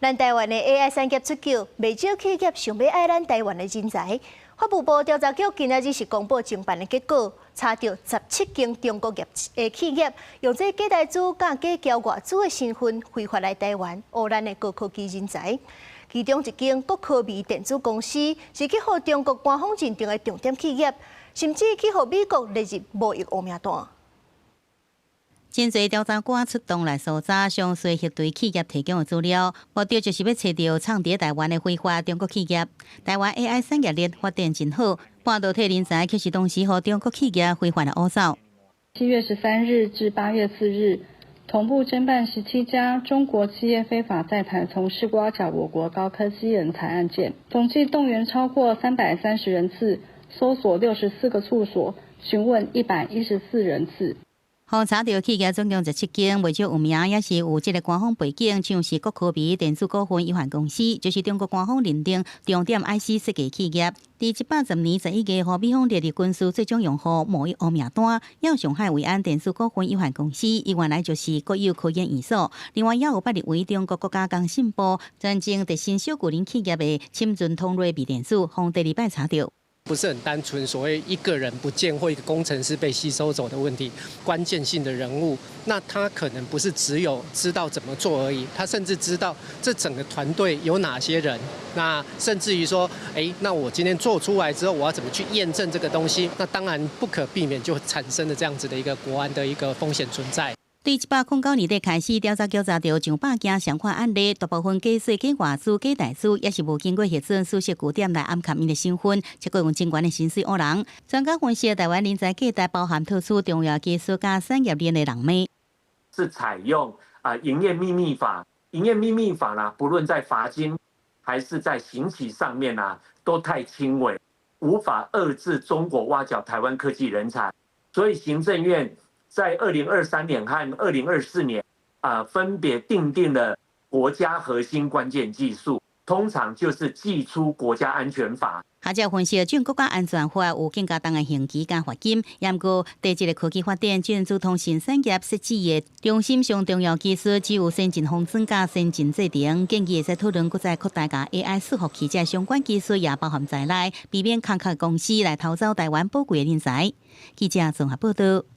咱台灣的 AI 產業出竅，袂少企業想欲愛咱台灣的人才。法務部調查局今仔日是公布偵辦的結果，查著17間中國業的企業，用這假台資佮假僑外資的身份非法來台灣，挖咱的高科技人才。其中一間國科微電子公司是去予中國官方認定的重點企業，甚至去予美國列入貿易黑名單。真濟調查官出動來搜查詳細核對企業提供的資料，目的就是欲揣著藏佇台灣的非法中國企業。台灣 AI 產業鏈發展真好，半導體人才卻是同時予中國企業非法來挖走。7月13日至8月4日，同步偵辦17家中國企業非法在台從事挖角我國高科技人才案件，總計動員超過330人次，搜索64個處所，詢問114人次。予查著企業總共17間，袂少有名，也是有這个官方背景，像是國科微電子股份有限公司，就是中國官方認定重點 IC 設計企業。佇110年11月，予美方列入軍事最終用戶貿易黑名單。猶上海維安電子股份有限公司，伊原來就是國有科研院所。另外，也有捌列為中國國家工信部專精特新小巨人企業的深圳通瑞微電子，予第二擺查著。不是很單純，所謂一個人不見或一個工程師被吸收走的問題，關鍵性的人物，那他可能不是只有知道怎麼做而已，他甚至知道這整個團隊有哪些人，那甚至於說，哎，那我今天做出來之後，我要怎麼去驗證這個東西？那當然不可避免就產生了這樣子的一個國安的一個風險存在。對109年底開始，調查局查著上百件相款案例，大部分假說假外資、假台資，也是無經過核准，私設據點來掩蓋𪜶的身份，結果用真懸的薪水挖人。專家分析，台灣人才價值包含特殊重要技術佮產業鏈的人脈。是採用啊營業秘密法，營業秘密法呢，不論在罰金還是在刑期上面啊，都太輕微，無法遏制中國挖角台灣科技人才，所以行政院在2023年和2024年啊，分別訂定了國家核心關鍵技術，通常就是祭出國家安全法。學者分析，準國家安全法有更加重的刑期佮罰金，毋過佇這个科技發展、電子通訊產業設置的中心上重要技術，只有先進封裝佮先進製程，建議會使討論閣再擴大共 AI 伺服器這相關技術也包含在內，避免空殼公司來偷走台灣寶貴的人才。記者綜合報道。